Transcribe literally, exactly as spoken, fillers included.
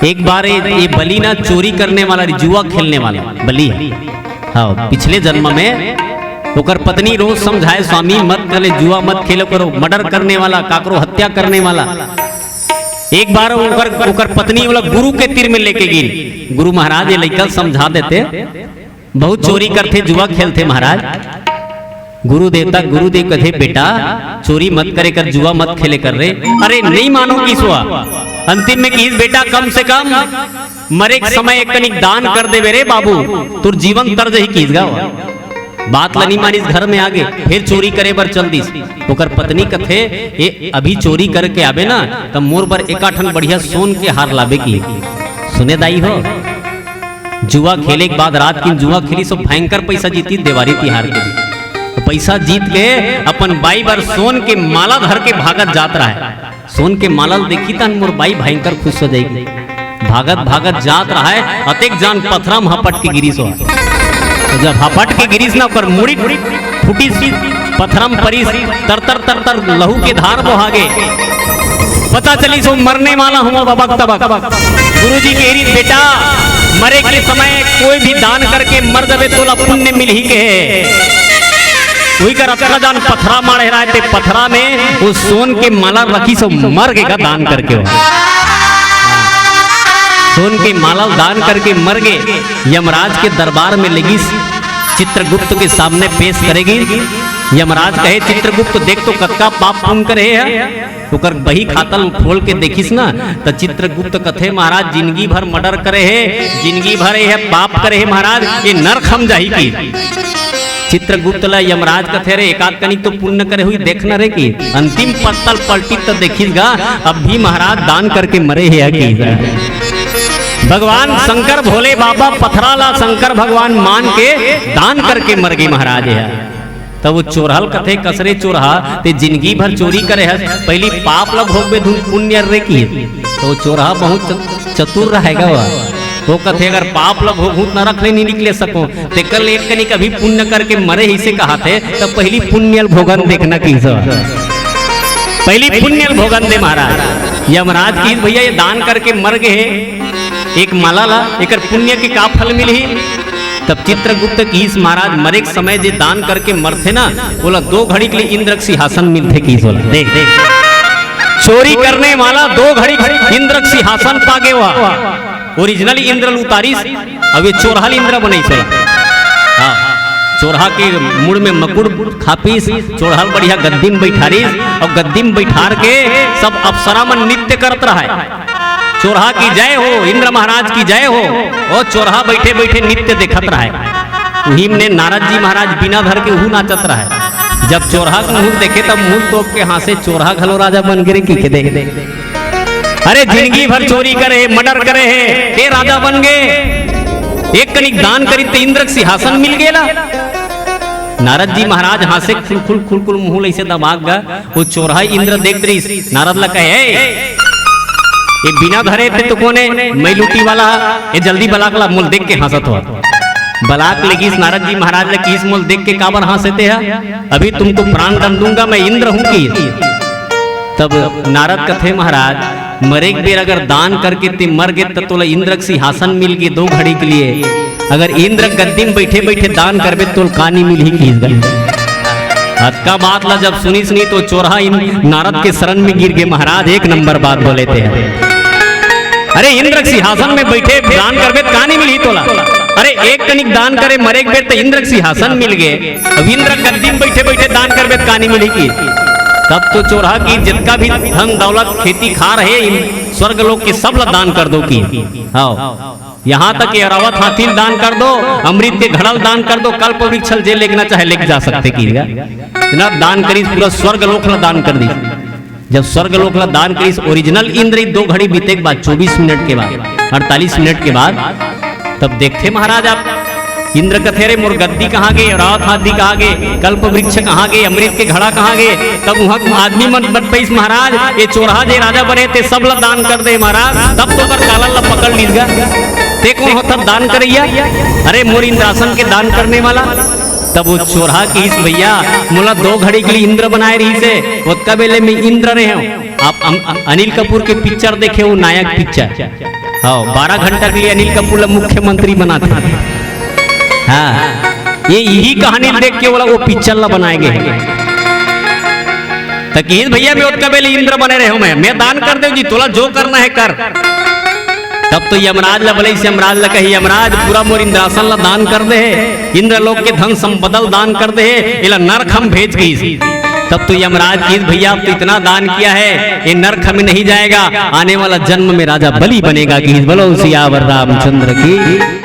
एक बार ये, ये बलि ना चोरी करने वाला, जुआ खेलने वाला बलि। हाँ, पिछले जन्म में ओकर पत्नी रोज समझाए, "स्वामी मत करे, जुआ मत खेलो करो, मर्डर करने वाला, काकरो हत्या करने वाला।" एक बार ओकर, ओकर पत्नी ओला गुरु के तीर में लेके गिन। गुरु महाराज ये लइका समझा देते, बहुत चोरी करथे, जुआ खेलथे महाराज। गुरु देवता, गुरुदेव कथे, "बेटा, चोरी मत करे कर, जुआ मत खेले कर रे।" अरे, नहीं मानो किस वा। अंतिम में किस, "बेटा, कम से कम मरे के समय एक कनिक दान कर देवे रे बाबू, तोर जीवन तर जही," किस गा वा। बात ल नहीं मानिस, घर में आगे, फिर चोरी करे बर चल दिस। ओकर पत्नी कथे, "ए, अभी चोरी करके आबे ना, त मोर बर एकाठन बढ़िया सोन के हार लाबे," किस। सुने दाई हो, जुआ खेले के बाद रात किन जुआ खेलिस अउ भयंकर पैसा जीतिस देवारी तिहार के दिन। तो पैसा जीत के अपन बाई बर सोन के माला धर के भागत जात रहय। सोन के माला ल देखही तहन मोर बाई भयंकर खुश हो जाही। भागत भागत जात रहय, अतेक जान पथरा म हपट के गिरिस हो। तो जब हपट के गिरिस ना, ओकर मुड़ी फूटिस, पथरा म परिस, तर तर तर तर लहू के धार बोहा गे। पता चलिस ओ मरने वाला हवय बबक तबक। गुरुजी कहे रिहिस, "बेटा, मरे के समय कोई भी दान करके मर जाबे, तोला पुण्य मिलही," कहे। उही कर अतका जान पथरा माढ़े रहय, ते पथरा में ओ सोन के माला रखिस अउ मर गे गा दान करके हो। सोन के माला दान करके मर गे। यमराज के दरबार में लेगिस, चित्रगुप्त के सामने पेश करे गिस। यमराज कहे, "चित्रगुप्त, देख तो कतका पाप पुण्य करे हे।" ओकर बही खाता ल खोल के देखिस ना, त चित्रगुप्त कथे, "महाराज, जिनगी भर मर्डर करे हे, जिनगी भर ये पाप करे हे महाराज, ये नरक म जाही," किस। चित्रगुप्त ल यमराज कथे, "रे, एकाध कनिक तो पुण्य करे होही, देख ना रे," किस। अंतिम पत्ता ल पलटिस त देखिस गा, अब भी महाराज दान करके मरे हे, किस। भगवान शंकर भोले बाबा पथरा ला शंकर भगवान मान के दान करके मर गे महाराज हे। तब ओ चोरहा ल कथे, "कस रे चोरहा, ते जिनगी भर चोरी करे हस, पहिली पाप ल भोगबे धुन पुण्य ल रे," किस। तो ओ चोरहा बहुत च-, चतुर रहय गा वा। ओ कथे, "अगर पाप ल भोगहूं त नरक ले नइ निकले सकों, तेकर ले एक कनिक अभी पुण्य करके मरे हे अइसे कहत हे, त पहिली पुण्य ल भोगन दे," किस। पहिली पुण्य ल भोगन दे महाराज। यमराज किस, "भइया, ये दान करके मर गे हे, एक माला ला, एकर पुण्य के का फल मिलही?" तब चित्रगुप्त किस, "महाराज, मरे के समय जे दान करके मरथे ना, ओला दो घड़ी के लिए इंद्र के सिंहासन मिलथे," किस ओला। देख, देख, चोरी करने वाला दो घड़ी इंद्र के सिंहासन पा गे वा। Original इंद्र ल उतारिस, अब ये चोरहा ल इंद्र बनइस ओला। हाँ, चोरहा के मुड़ में मकुड़ खापिस, चोरहा ल बढ़िया गद्दी में बइठारिस, अउ गद्दी में बइठार के सब अप्सरा मन नृत्य करत रहय। चोरहा की जय हो, इंद्र महाराज की जय हो। ओ चोरहा बइठे बइठे नृत्य देखत रहय। उही में नारद जी महाराज बीना धर के उहू नाचत रहय। जब चोरहा के मुंह देखे, तब मुंह तोप के हांसे, "चोरहा घलो राजा बन गे रे," किके दे। "अरे, जिनगी भर चोरी करे हे, मर्डर करे हे, ते राजा बन गे? एक कनिक दान करिस ते इंद्र के सिंहासन मिल गे ला।" नारद जी महाराज हांसे, खुलखुल खुलखुल मुंह ल अइसे दबा के गा। ओ चोरहा इंद्र देख रिहिस, नारद ला कहे, "ए, ये बीना धरे ते तो कोन ए, मइलूटी वाला, ये जल्दी बला के ला, मोला देख के हांसत हो।" बला के लेगिस नारद जी महाराज ला, किस, "मोला देख के काबर हांसे ते हा? अभी तुमको प्राण दंड दूंगा, मैं इंद्र हूं," किस। तब नारद कथे, "महाराज, मरे के बेर अगर दान करके ते मर गे, त तोला इंद्र के सिंहासन मिल गे दो घड़ी के लिए। अगर इंद्र गद्दी में बइठे बइठे दान करबे, तोला का नइ मिलही," किस गा। अतका बात ला जब सुनिस नी, तो चोरहा इन नारद के शरण में गिर गे, "महाराज, एक नंबर बात बोले ते ह। अरे, इंद्र के सिंहासन में बइठे दान करबे, त का नइ मिलही तोला? अरे, एक कनिक दान करे मरे के बेर, त इंद्र के सिंहासन मिल गे।" अब इंद्र गद्दी में बइठे बइठे दान करबे त का नइ मिलही किस। तब तो चोरहा किस, "जितका भी धन दौलत खेती खार हे, इन स्वर्ग लोक के सब ला दान कर दो," किस। हाँ, यहां तक कि ऐरावत हाथी ल दान कर दो, अमृत के घड़ा ल दान कर दो, कल्प वृक्ष ल जे लेगना चाहे लेके जा सकथे किस। इतना दान करिस, पूरा स्वर्ग लोक ला दान कर दिस। जब स्वर्ग लोक ला दान करिस, original इंद्र ही दो घड़ी बीते के बाद, चौबीस मिनट के बाद, अड़तालीस मिनट के बाद, तब देखथे महाराज आप, इंद्र कथे, "अरे, मोर गद्दी कहाँ गे, ऐरावत हाथी कहाँ गे, कल्प वृक्ष कहाँ गे, अमृत के घड़ा कहाँ गे?" तब उहाँ आदमी मन बतपइस, "महाराज, ये चोरहा जे राजा बने, ते सब ला दान कर दे महाराज।" तब तो ओकर कालर ला पकड़ लीस गा, "ते कोन होथस दान करइया? अरे, मोर इंद्रासन के दान करने वाला।" तब वो चोरहा किस, "भइया, मोला दो घड़ी के लिए इंद्र बनाए रहिस हे, ओतका बेले में इंद्र रहे हूँ।" आप अम-, अम-, अनिल कपूर के पिक्चर देखे हो, नायक पिक्चर, हाँ, बारह घंटा के लिए अनिल कपूर ला मुख्यमंत्री बनाथे। हाँ, ये यही कहानी देख के ओला वो पिक्चर ला बनाए गे। त किहिस, "भैया, मैं ओतका बेले इंद्र बने रहे हूँ, मैं, मैं दान कर देव जी, तोला जो करना है कर।" तब तो यमराज ला बोले, यमराज ला कही, "यमराज, पूरा मोर इंद्रासन ला दान कर दे हे, इंद्रलोक के धन संपदा ल दान कर दे हे, एला नरक हम भेज," कहिस। तब तो यमराज किहिस, "भैया, अब तो इतना दान किया है, ये नरक में नहीं जाएगा, आने वाला जन्म में राजा बलि बनेगा," किहिस। बोलो सियावर रामचंद्र की।